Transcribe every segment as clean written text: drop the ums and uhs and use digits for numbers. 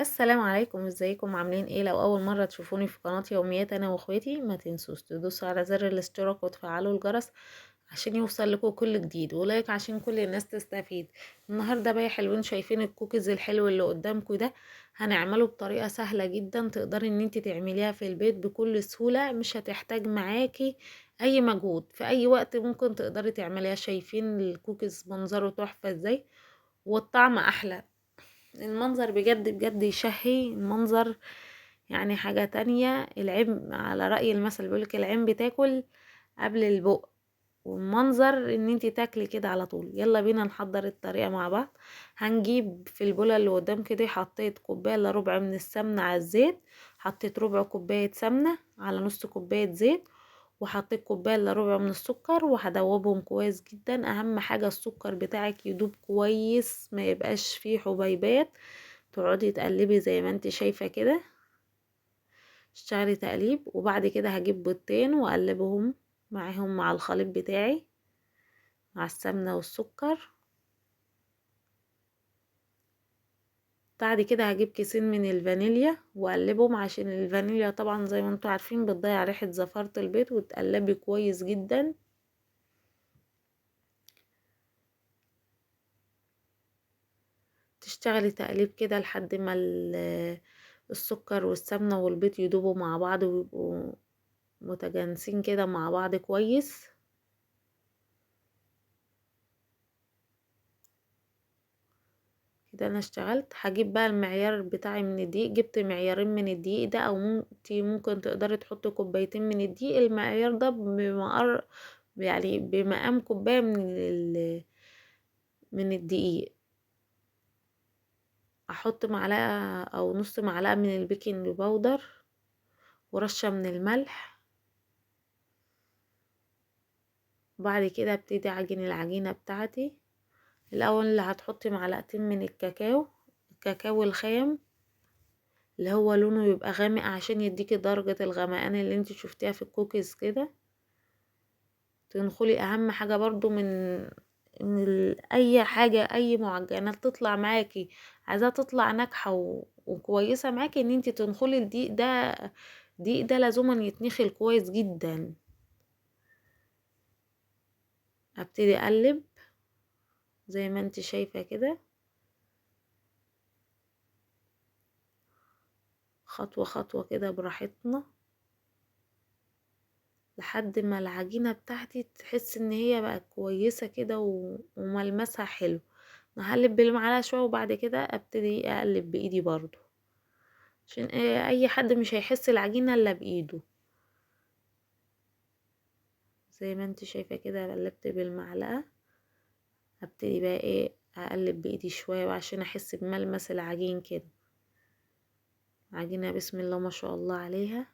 السلام عليكم، ازيكم؟ عاملين ايه؟ لو اول مرة تشوفوني في قناة يوميات انا واخواتي، ما تنسوش تدوسوا على زر الاشتراك وتفعلوا الجرس عشان يوصل لكم كل جديد، و like عشان كل الناس تستفيد. النهارده بقى يا حلوين، شايفين الكوكيز الحلو اللي قدامكم ده؟ هنعمله بطريقة سهلة جدا، تقدري ان انت تعمليها في البيت بكل سهولة، مش هتحتاج معاكي اي مجهود، في اي وقت ممكن تقدري تعمليها. شايفين الكوكيز منظره تحفة ازاي، والطعم احلى، المنظر بجد بجد يشهي، المنظر يعني حاجة تانية. العين على رأي المثل بيقولك العين بتاكل قبل البق، والمنظر ان انتي تاكلي كده على طول. يلا بينا نحضر الطريقة مع بعض. هنجيب في البولة اللي قدام كده، حطيت كوباية الا ربع من السمنة على الزيت، حطيت ربع كوباية سمنة على نص كوباية زيت، وحطيت كوباية الا ربع من السكر، وهدوبهم كويس جدا. اهم حاجة السكر بتاعك يدوب كويس، ما يبقاش فيه حبيبات، تقعدي تقلبي زي ما انت شايفة كده، اشتغلي تقليب. وبعد كده هجيب بيضتين واقلبهم معاهم مع الخليط بتاعي مع السمنة والسكر. بعد كده هجيب كيسين من الفانيليا واقلبهم، عشان الفانيليا طبعا زي ما انتوا عارفين بتضيع ريحة زفارة البيض، وتقلبي كويس جدا. تشتغلي تقليب كده لحد ما السكر والسمنة والبيض يدوبوا مع بعض ويبقوا متجانسين كده مع بعض كويس. كده انا اشتغلت. هجيب بقى المعيار بتاعي من الدقيق، جبت معيارين من الدقيق ده، او ممكن تقدري تحطي كوبايتين من الدقيق. المعيار ده بمقام كوباية من الدقيق. احط معلقة او نص معلقة من البيكنج باودر ورشة من الملح. بعد كده ابتدي اعجن العجينة بتاعتي. الاول اللي هتحطي معلقتين من الكاكاو، الكاكاو الخام اللي هو لونه يبقى غامق عشان يديكي درجة الغمقان اللي انت شفتيها في الكوكيز كده. تنخلي اهم حاجة برضو من اي حاجة، اي معجنات تطلع معاكي عايزاها تطلع ناجحة وكويسة معاكي، ان انت تنخلي الدقيق ده. الدقيق ده لازم يتنخل كويس جدا. ابتدي اقلب زي ما انت شايفة كده، خطوة خطوة كده براحتنا، لحد ما العجينة بتاعتي تحس ان هي بقت كويسة كده وملمسها حلو. هقلب بالمعلقة شوية وبعد كده ابتدي اقلب بايدي برضو، عشان اي حد مش هيحس العجينة الا بايده. زي ما انت شايفة كده قلبت بالمعلقة. هبتدي بقى اقلب بايدي شوية عشان احس بملمس العجين كده. عجينة بسم الله ما شاء الله عليها.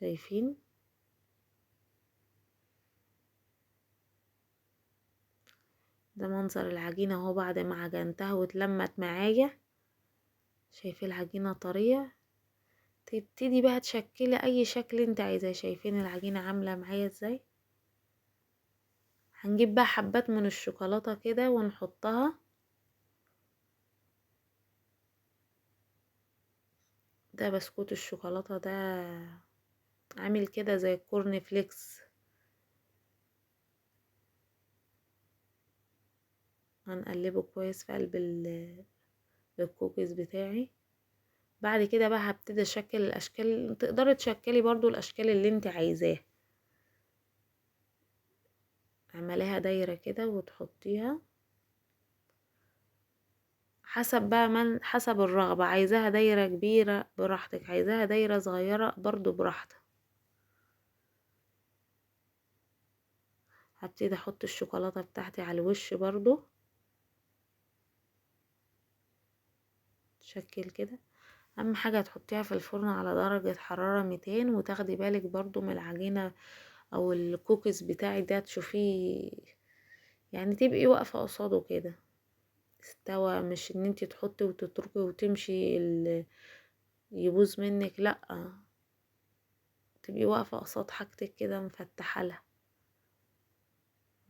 شايفين؟ ده منظر العجينة اهو بعد ما عجنتها واتلمت معايا. شايفين العجينة طرية. تبتدي بقى تشكلي اي شكل انت عايزاه. شايفين العجينة عاملة معايا ازاي؟ هنجيب بقى حبات من الشوكولاتة كده ونحطها. ده بسكوت الشوكولاتة ده عامل كده زي الكورن فليكس. هنقلبه كويس في قلب الكوكيز بتاعي. بعد كده بقى هبتدي اشكل الاشكال. تقدري تشكلي برضو الاشكال اللي انت عايزاها. اعمليها دايرة كده وتحطيها حسب بقى من حسب الرغبة. عايزاها دايرة كبيرة براحتك، عايزاها دايرة صغيرة برضو براحتك. هبتدي احط الشوكولاتة بتاعتي على الوش برضو، تشكل كده. اهم حاجة تحطيها في الفرن على درجة حرارة 200، وتاخدي بالك برضو من العجينة او الكوكيز بتاعي ده، تشوفيه تبقي واقفة قصاده كده استوى، مش ان انتي تحطي وتتركي وتمشي يبوظ منك، لا تبقي واقفة قصاد حاجتك كده مفتحة لها.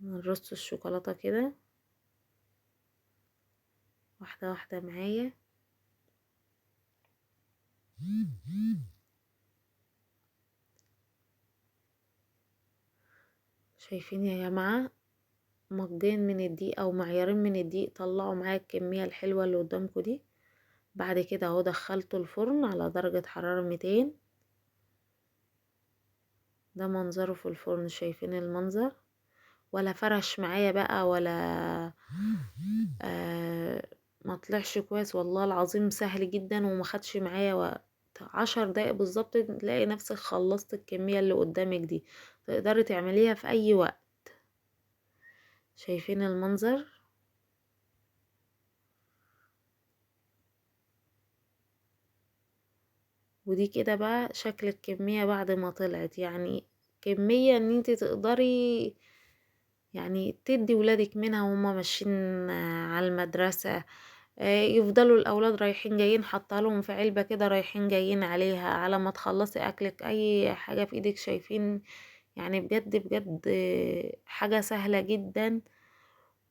نرص الشوكولاتة كده واحدة واحدة معايا. شايفين يا جماعة مجين من الدقيق او معيارين من الدقيق طلعوا معايا الكمية الحلوة اللي قدامكم دي. بعد كده اهو دخلته الفرن على درجة حرارة 200. ده منظره في الفرن، شايفين المنظر؟ ولا فرش معايا بقى ولا ما طلعش كويس والله العظيم. سهل جدا وما خدش معايا وقت، 10 دقايق بالظبط تلاقي نفسك خلصت الكمية اللي قدامك دي. تقدري تعمليها في اي وقت. شايفين المنظر؟ ودي كده بقى شكل الكمية بعد ما طلعت، يعني كمية ان انت تقدري يعني تدي ولادك منها وهما ماشيين على المدرسة، يفضلوا الاولاد رايحين جايين، حاطه لهم في علبة كده رايحين جايين عليها على ما تخلصي اكلك اي حاجة في ايدك. شايفين؟ يعني بجد بجد حاجة سهلة جدا،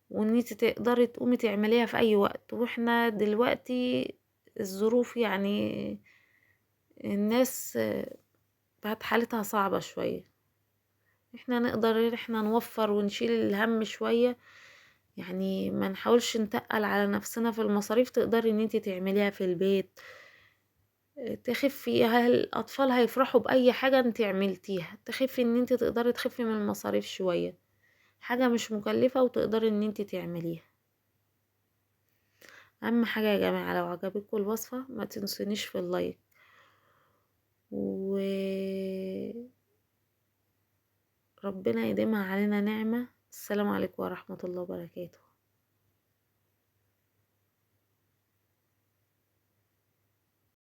وان انت تقدري تقومي تعمليها في اي وقت. واحنا دلوقتي الظروف يعني الناس بقت حالتها صعبة شوية، احنا نقدر ان احنا نوفر ونشيل الهم شوية، يعني ما نحاولش نتقل على نفسنا في المصاريف. تقدري ان انت تعمليها في البيت، تخفي الاطفال هيفرحوا باي حاجة انت عملتيها، تخفي ان انت تقدري تخفي من المصاريف شوية، حاجة مش مكلفة وتقدري ان انت تعمليها. اهم حاجة يا جماعة لو عجبتكم الوصفة ما تنسونيش في اللايك، و ربنا يديمها علينا نعمة. السلام عليكم ورحمة الله وبركاته.